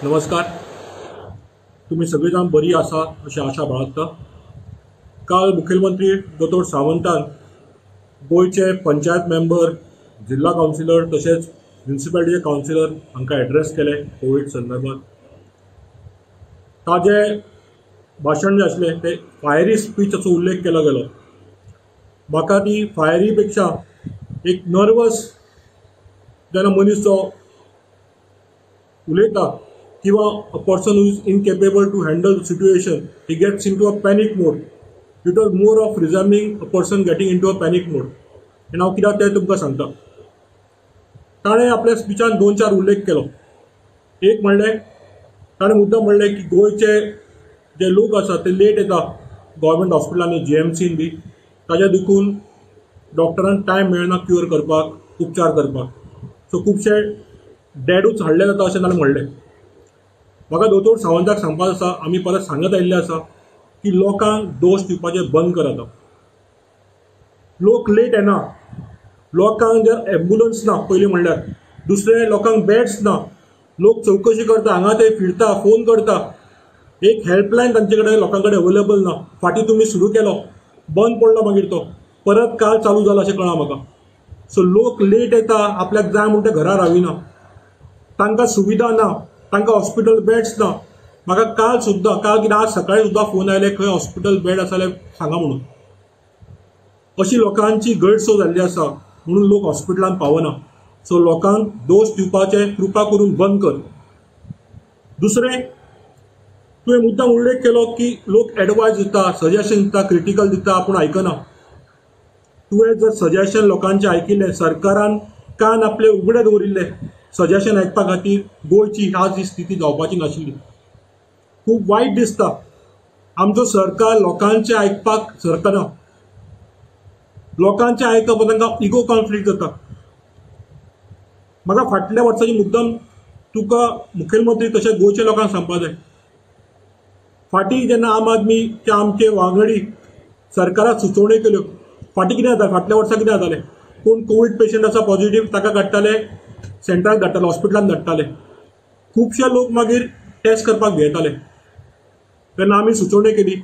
नमस्कार. तुम्ही सगळीजाण बरी आसा अशी आशा बाळगता. काल मुखेलमंत्री दोतोर सावंतान गोंयचे पंचायत मेंबर, जिल्हा कावन्सिलर तशेंच म्युनिसिपालिटीचे कावन्सिलर हांकां एड्रेस केले कोवीड संदर्भात. ताजें भाशण जें आसलें तें फायरी स्पीच असो उल्लेख केलो गेलो. म्हाका ती फायरी पेक्षा एक नर्वस जेन्ना मनीस जो उलयता किंवा a person who is incapable to handle the situation, he gets into a panic mode. It was more of resembling a person getting into a panic mode. आनी हांव कित्याक तें तुमकां सांगता. ताणें आपल्या स्पिचान दोन चार उल्लेख केलो. एक म्हणलें, ताणें मुद्दाम म्हणलें की गोंयचे जे लोक आसा ते लेट येता गव्हर्मेंट हॉस्पिटलांनी, जीएमसीन बी, ताज्या देखून डॉक्टरांक टायम मेळना क्युअर करपाक, उपचार करपाक. सो खुबशे डॅडूच हाडले जाता अशें ताणें म्हणलें. म्हाका दोतोर सावंताक सांगपाक आसा, आमी परत सांगत आयिल्ले आसा की लोकांक दोश दिवपाचें बंद करात. लोक लेट येना, लोकांक जर एम्बुलन्स ना पयलीं म्हणल्यार, दुसरें लोकांक बेड्स ना, लोक चवकशी करता, हांगा थंय फिरता, फोन करता, एक हेल्पलायन तांचे कडेन लोकां कडेन अवेलेबल ना. फाटीं तुमी सुरू केलो, बंद पडलो, मागीर तो परत काल चालू जाला अशें कळ्ळां म्हाका. सो लोक लेट येता, आपल्याक जाय म्हूण ते घरा राविना, तांकां सुविधा ना, तांकां हॉस्पिटल बेड्स ना. म्हाका काल सुद्दां, काल कितें आज सकाळी सुद्दां फोन आयले खंय हॉस्पिटल बेड आसा जाल्यार सांगा म्हणून. अशी लोकांची गैरसोय जाल्ली आसा म्हणून लोक हॉस्पिटलान पावना. सो लोकांक दोश दिवपाचें कृपा करून बंद कर. दुसरें, तुवें मुद्दाम उल्लेख केलो की लोक एडवायस दिता, सजेशन दिता, क्रिटिकल दिता, आपूण आयकना. तुवें जर सजेशन लोकांचें आयकिल्लें, सरकारान कान आपले उगडे दवरिल्ले सजेशन आयकपा खातीर, गोंयची आज ही स्थिती जावपाची नाशिल्ली. खूब वायट दिसता आमचो सरकार लोकांचें आयकपाक सरकना. लोकांचें आयकप तांकां इगो कॉन्फ्लिक्ट जाता. म्हाका फाटल्या वर्साची मुद्दम तुका मुखेलमंत्री तशेंच गोंयच्या लोकांक सांगपाक जाय. फाटीं जेन्ना आम आदमीच्या आमचे वांगडी सरकाराक सुचोवण्यो केल्यो, फाटीं कितें जाता, फाटल्या वर्सा कितें जातालें, कोण कोवीड पेशंट आसा पॉझिटीव ताका काडटाले, सेंटराक धाडटाले, हॉस्पिटलान धाडटाले. खुबशे लोक मागीर टेस्ट करपाक भियेताले. तेन्ना आमी सुचोवणी केली,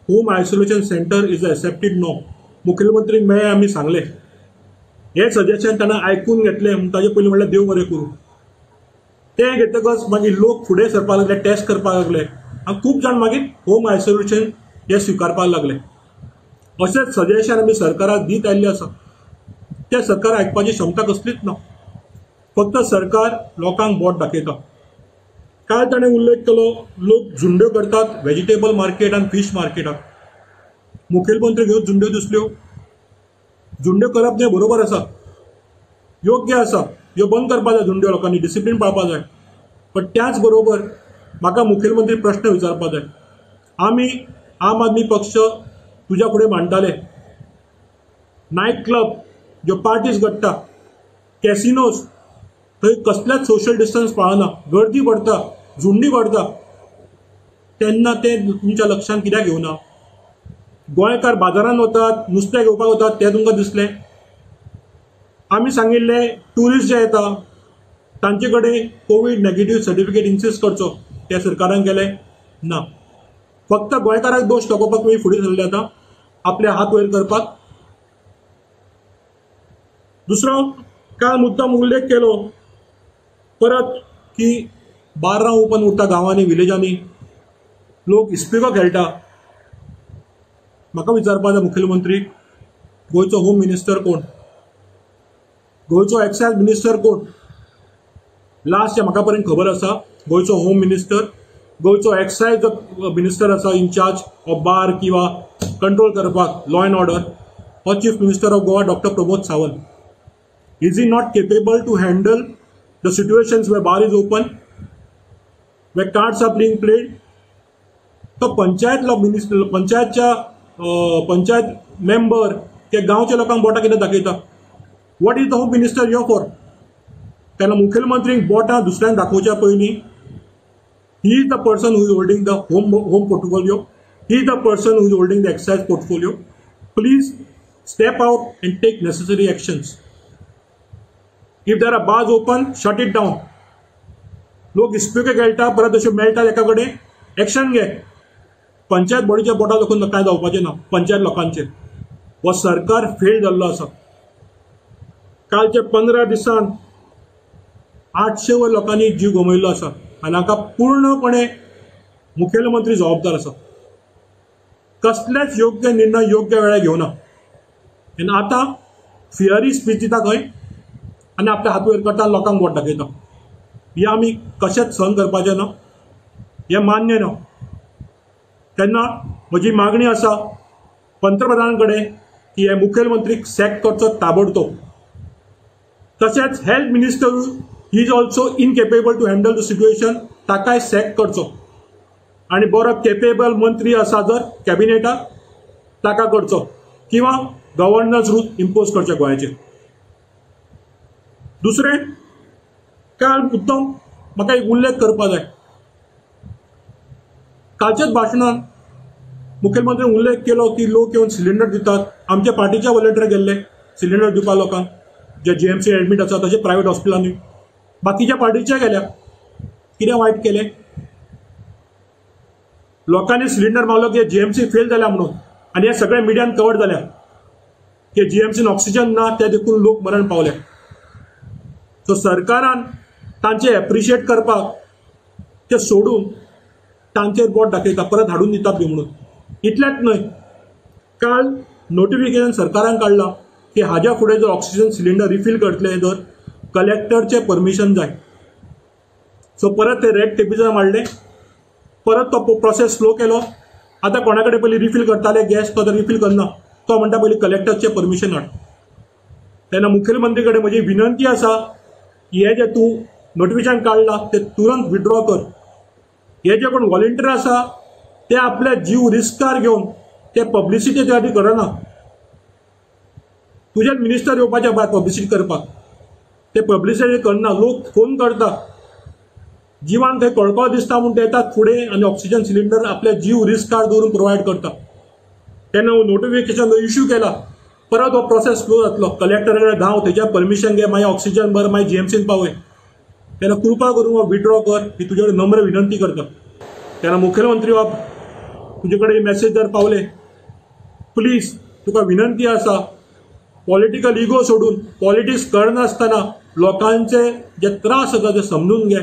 home isolation centre is a accepted norm. मुखेलमंत्री मेळ्ळे, आमी सांगलें हें सजेशन ताणें आयकून घेतलें म्हूण ताजे पयलीं म्हणल्यार देव बरें करूं. तें घेतकच मागीर लोक फुडें सरपाक लागले, टेस्ट करपाक लागले आनी खूब जाण मागीर होम आयसोलेशन हें स्विकारपाक लागले. अशेंच सजेशन आमी सरकाराक दीत आयिल्लें आसा. तें सरकार आयकपाची क्षमता कसलीच ना. फक्त सरकार लोकांक बोट दाखयता. काल ताणें उल्लेख केलो, लोक झुंड्यो करतात व्हेजिटेबल मार्केट आनी फीश मार्केटाक. मुखेलमंत्री ह्यो झुंड्यो दिसल्यो. झुंड्यो करप तें बरोबर आसा, योग्य आसा, ह्यो बंद करपाक जाय झुंड्यो, लोकांनी डिसिप्लीन पाळपाक जाय. पण त्याच बरोबर म्हाका मुखेलमंत्री प्रश्न विचारपाक जाय. आमी आम आदमी पक्ष तुज्या फुडें मांडटाले, नायट क्लब ज्यो पार्टीज घडटा, कॅसिनोज, थंय कसलेच सोशल डिस्टन्स पाळना, गर्दी पडटा, झुंडी पडटा, तेन्ना तें तुमच्या लक्षांत कित्याक घेवना? गोंयकार बाजारांत वतात, नुस्तें घेवपाक वतात, तें तुमकां दिसलें? आमी सांगिल्लें ट्युरिस्ट जे येता तांचे कडेन कोवीड नेगेटीव सर्टिफिकेट इन्सिस्ट करचो, तें सरकारान केलें ना. फक्त गोंयकाराक दोश दाखोवपाक तुमी फुडें सरले आतां, आपले हात वयर करपाक. दुसरो, काल मुद्दाम उल्लेख केलो परत की बार्रां ओपन उरता गांवांनी, विलेजांनी, लोक इस्पिको खेळटा. म्हाका विचारपाक जाय मुखेलमंत्री, गोंयचो होम मिनिस्टर कोण, गोंयचो एक्सायज मिनिस्टर कोण? लास्ट म्हाका पर्यंत खबर आसा, गोंयचो होम मिनिस्टर, गोंयचो एक्सायज मिनिस्टर आसा इनचार्ज ऑफ बार किंवा कंट्रोल करपाक लॉ एंड ऑर्डर, हो chief minister of Goa doctor Pramod Sawant. Is he not capable to handle the situations where bar is open, where cards are being played? तो panchayat minister, पंचायतच्या panchayat member ते गांवच्या लोकांक बोटां कितें दाखयता? What is the home minister here for? तेन्ना मुखेलमंत्रीक बोटां दुसऱ्यांक दाखोवच्या पयलीं, he is the person who is holding the home portfolio, he is the person who is holding the excise portfolio. Please step out and take necessary actions. If there are bars open, shut it down. लोक इस्पिके खेळटा, परत अश्यो मेळटा एका कडेन action घे. पंचायत बॉडीच्या बोटां दाखोवन कांय जावपाचें ना. पंचायत लोकांचेर हो सरकार फेल जाल्लो आसा. कालच्या 15 दिसान 800 वयर लोकांनी जीव गमयल्लो आसा आनी हाका पूर्णपणे मुखेलमंत्री जबाबदार आसा. कसलेच योग्य निर्णय योग्य वेळार घेवना आनी आतां फियरी स्पीच दिता खंय आनी आपल्या हात वयर करता, लोकांक बोट दाखयता. हें आमी कशेंच सहन करपाचें ना, हें मान्य ना. तेन्ना म्हजी मागणी आसा पंतप्रधाना कडेन की हे मुखेलमंत्रीक सॅक करचो ताबडतोब. तशेंच health minister he is also incapable to handle the situation, ताकाय सॅक करचो. आनी बरो केपेबल मंत्री आसा जर कॅबिनेटाक ताका करचो किंवा गव्हर्नन्स रूल इम्पोज करचें गोंयाचेर. दुसरें, काल मुद्दम म्हाका एक उल्लेख करपाक जाय. कालच्याच भाशणान मुखेलमंत्र्यान उल्लेख केलो की लोक येवन सिलिंडर दितात. आमच्या पार्टीच्या वॉलंटियर गेल्ले सिलिंडर दिवपाक लोकांक, जे जीएमसी एडमीट आसा तशें प्रायवेट हॉस्पिटलांनी. बाकीच्या पार्टीच्या गेल्या, कितें वायट केलें? लोकांनी सिलिंडर मागलो की जीएमसी फेल जाल्या म्हणून, आनी हे सगळे मिडियान कवर जाल्या की जीएमसीन ऑक्सिजन ना, ते देखून लोक मरण पावले. सो सरकारान तांचे एप्रिशिएट करपाक ते सोडून तांचेर बोट दाखयता, परत हाडून दितात बी म्हणून. इतलेंच न्हय, काल नोटिफिकेशन सरकारान काडलां की हाज्या फुडें जर ऑक्सिजन सिलिंडर रिफील करतले जर कलेक्टरचें परमिशन जाय. सो परत ते रेड टेपिझम हाडलें, परत तो प्रोसेस स्लो केलो. आतां कोणा कडेन पयलीं रिफील करताले गॅस, तो आतां रिफील करना, तो म्हणटा पयलीं कलेक्टरचें परमिशन हाड. तेन्ना मुखेलमंत्री कडेन म्हजी विनंती आसा की हें जें तूं नोटिफिकेशन काडलां तें तुरंत विड्रॉ कर. हे जे कोण वॉलंटियर आसा ते आपले जीव रिस्कार घेवन ते पब्लिसिटी खातीर करना. तुजेच मिनिस्टर येवपाचे भायर पब्लिसिटी करपाक, ते पब्लिसिटी करना. लोक फोन करता, जिवान थंय कळकळ दिसता म्हूण ते येतात फुडें आनी ऑक्सिजन सिलिंडर आपले जीव रिस्कार दवरून प्रोवायड करता. तेन्ना हो नोटिफिकेशन इश्यू केला, परत हो प्रोसेस स्लो जातलो. कलेक्टर कडेन धांव, थंयच्यान परमिशन घे, मागीर ऑक्सिजन भर, मागीर जीएमसीन पावय. तेन्ना कृपा करून हो विड्रॉ कर, ही तुजे कडेन नम्र विनंती करता. तेन्ना मुखेलमंत्री बाब, तुजे कडेन मॅसेज जर पावले, प्लीज तुका विनंती आसा, पॉलिटिकल इगो सोडून पॉलिटिक्स करनासतना लोकांचे जे त्रास जाता ते समजून घे.